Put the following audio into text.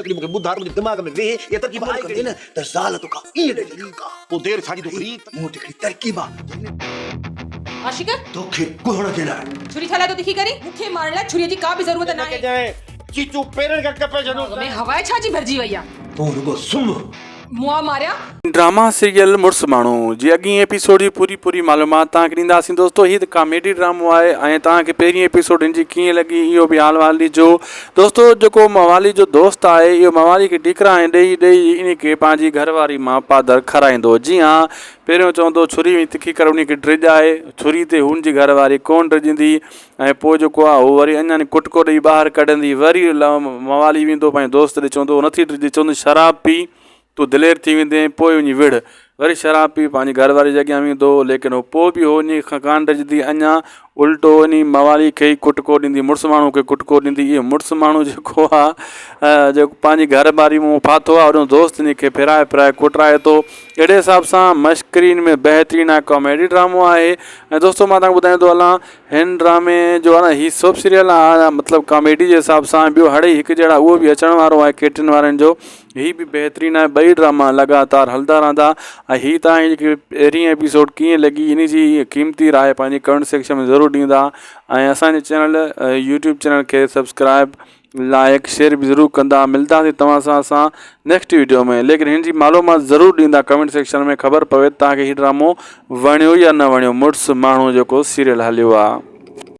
تڪڙي تڪڙي مون کي ٻڌاء ته منهنجي دماغ ۾ ويهي اها ترڪيب آهي ڪهڙي؟ نه ته زال توکان ائين ڊڄندي ڪا. پوء دير ڇا جي ٿو ڪرين؟ مون وٽ هڪڙي ترڪيب آ. عاشق! توکي ڪهڻ جي لاء. ڇري ڇا لاء ٿو تکي ڪرين؟ مون کي مارڻ لاء ڇريء جي ڪا به ضرورت ناهي. چيچون پيرن کان ڪپي ڇڏيون. دماغ ۾ هوا ڇا جي ڀرجي وئي آ؟ تون رڳو سمهه. مئا ماريا. ڊراما سيريل مڙس ماڻهو جي اڳئين ايپيسوڊ جي پوري پوري معلومات توهان کي ڏينداسين دوستو هي ته ڪاميڊي ڊرامو آهي ۽ توهان کي پهرين ايپيسوڊ هن جي ڪيئن لڳي اهو به حال وحال ڏجو دوستو جيڪو موالي جو دوست آهي اهو موالي کي ٽيڪرا ۽ ڏئي ڏئي انهي کي پنهنجي گهر واري مان پادر کارائيندو جي ها پهريون چوندو ڇري وڃي تکي ڪر انهي کي ڊڄائي ڇري تي هن جي گهر واري ڪون ڊڄندي ۽ پوء جيڪو آهي هو وري اڃا ڪٽڪو ڏئي ٻاهر ڪڍندي وري موالي ويندو پنهنجي دوست ڏي چوندو نٿي ڊڄي چوندو شراب پي تون دلير ٿي ويندين پوء وڃي وڙهه. وري شراب پي پنهنجي گهر واري جي اڳيان ويندو هو، ليڪن هو پوء به هو انهيء کان ڪانه ڊڄندي، اڃا الٽو انهي موالي کي ئي ڪٽڪو ڏيندي، مڙس ماڻهو کي ڪٽڪو ڏيندي. اهو مڙس ماڻهو جيڪو آ، جيڪو پنهنجي گهر واري مون ڦاٿو آ، اوڏو دوست انهي کي ڦيرائي ڦيرائي ڪٽرائي ٿو. اهڙي حساب سان مشڪرين ۾ بهترين آ ڪاميڊي ڊرامو آهي ۽ دوستو مان توهان کي ٻڌائيندو هلان هن ڊرامي جو آ نه هي سوپ سيريل آ مطلب ڪاميڊي جي حساب سان ٻيو هڙئي هڪ جهڙا اهو به اچڻ وارو آهي ڪيٽن وارن جو هي به بهترين آهي ٻئي ڊراما لڳاتار هلندا رهندا ۽ هي تان جي جيڪي پهرين ايپيسوڊ ڪيئن لڳي ان جي قيمتي راء پنهنجي ڪمينٽ سيڪشن ۾ ضرور ڏيندا ۽ اسان جي چينل يوٽيوب چينل کي سبسڪرائب لائڪ شيئر به ضرور ڪندا ملداسين توهان سان اسان نيڪسٽ ويڊيو ۾ ليڪن هن جي معلومات ضرور ڏيندا ڪمينٽ سيڪشن ۾ خبر پوي توهان کي هي ڊرامو وڻيو يا نه وڻيو مڙس ماڻهو جيڪو سيريل هليو آهي.